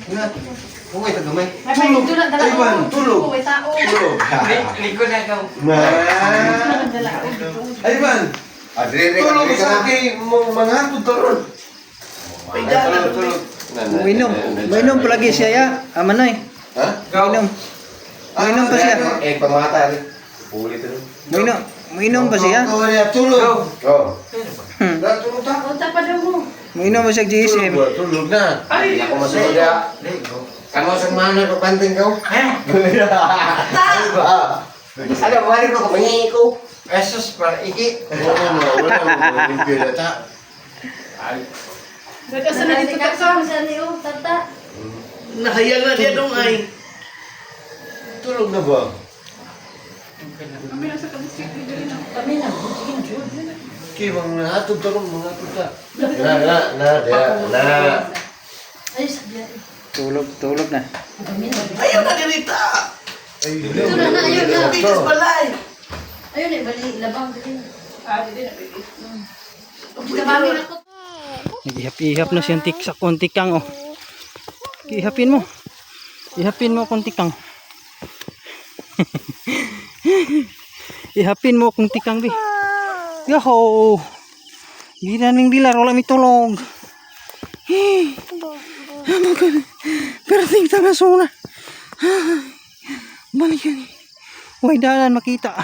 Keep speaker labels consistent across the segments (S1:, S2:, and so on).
S1: Na. Kung ay tagamay.
S2: Tulog.
S1: Ivan, tulog.
S2: May tao.
S1: Tulog.
S3: Likod na ikaw.
S1: Na. Ivan, tulog sa akin mong mga tutoron. Ay, tulog, tulog. Na, na,
S4: Uminom.
S1: na, na, na.
S4: Uminom palagi siya ya. Amanay.
S1: Ha?
S4: Uminom. Uminom pa siya.
S1: Eh, pamata rin. Ulit rin.
S4: Uminom. Uminom pa siya.
S1: Tulog. Oh. Na, tulog ta.
S2: Punta pa daw mo.
S4: Uminom pa siya GSM.
S1: Tulog, tulog na. Ay, ako masunod ya. Kamo sa mana ko panting ko. Ay ba? Alam, wala ko kumangi ko.
S3: Esos para iki.
S1: Wala mo, wala mo. Limpyo na ta.
S2: Nagkasa na dito ka sa niyo, tata.
S5: Nahayag na diya dong ay.
S1: Tulog na ba?
S2: Kami na. Sige na, Jud.
S1: Kay mga hatod tarong mga hatod ta. Na na na na na.
S2: Ay, sabi.
S4: Tulog, tulog na.
S2: Kami na.
S5: Ayaw na dirita.
S1: Ay,
S2: Ito na na, ayun na.
S5: Bigas balay.
S2: Ayun eh, bali, labang dali. Ah, dili na pwede. Tabangin ako.
S4: Nag-ihap-ihap na siyang tik sa konti kang oh. Ihapin mo. Ihapin mo konti kang. Ihapin mo kung tikang bi. Yaho. Ginaning dilar wala mi tulog. Perting tanga suna. Balik yan. Way dalan makita.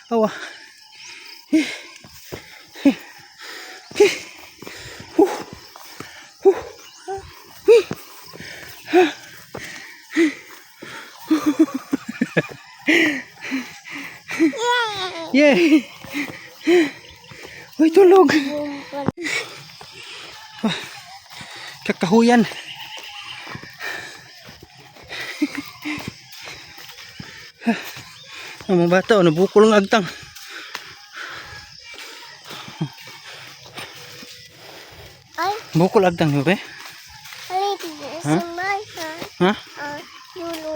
S4: Awa. Yay! Uy, tulog! Ah, kakahuyan. Ang mga bata, oh, nabukol ang agtang.
S6: Ay,
S4: Bukol agtang, di ba?
S6: ay,
S4: Ha?
S6: sumay ha.
S4: Ha?
S6: Ah, dulo.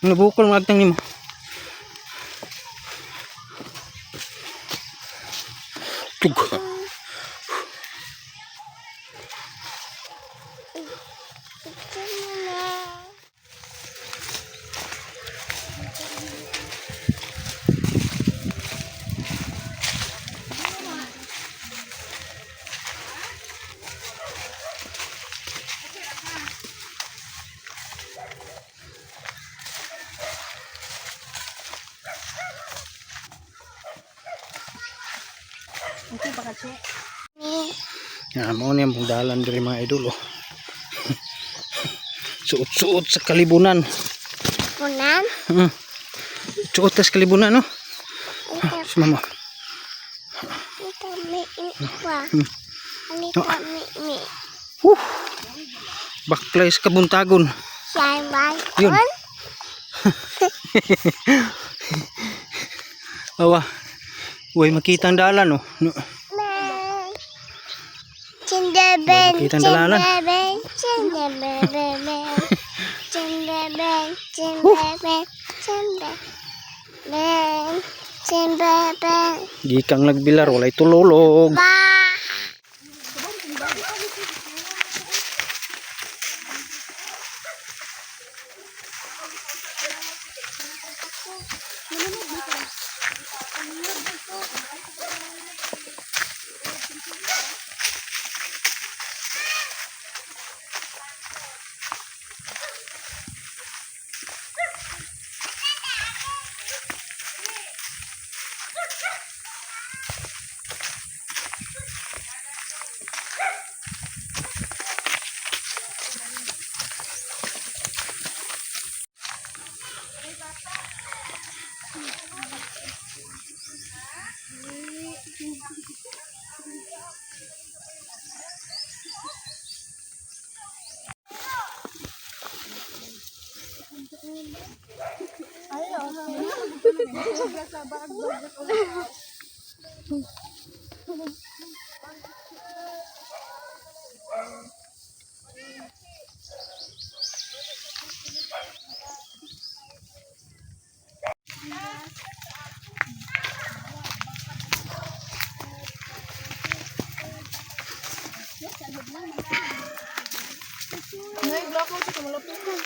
S4: Nabukol ang agtang nimo. Tug.
S6: Ito mo na.
S4: Ya, mao ni ang dalan diri mga idol oh. Suot-suot sa kalibunan.
S6: Punan.
S4: Suot tas kalibunan no.
S6: Ito,
S4: Si mama.
S6: ito, mi, mi, wa. Anita, mi, mi.
S4: Huh. Baklay sa kabuntagon.
S6: Shine by
S4: Yun.
S6: on.
S4: Awa. Uy, makita ang dalan oh. No.
S6: Man. Cindeben,
S4: Makita ang dalalan.
S6: cindeben, cindeben, cindeben, cindeben, cindeben, cindeben.
S4: Gikang nagbilar walay tulolog.
S6: Ba.
S2: Maglakaw sa malapitan.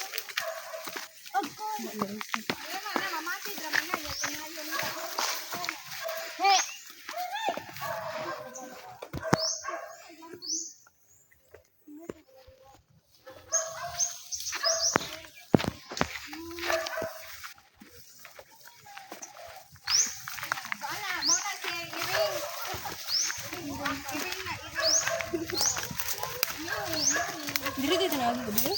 S2: Dili dito na lagi gabi.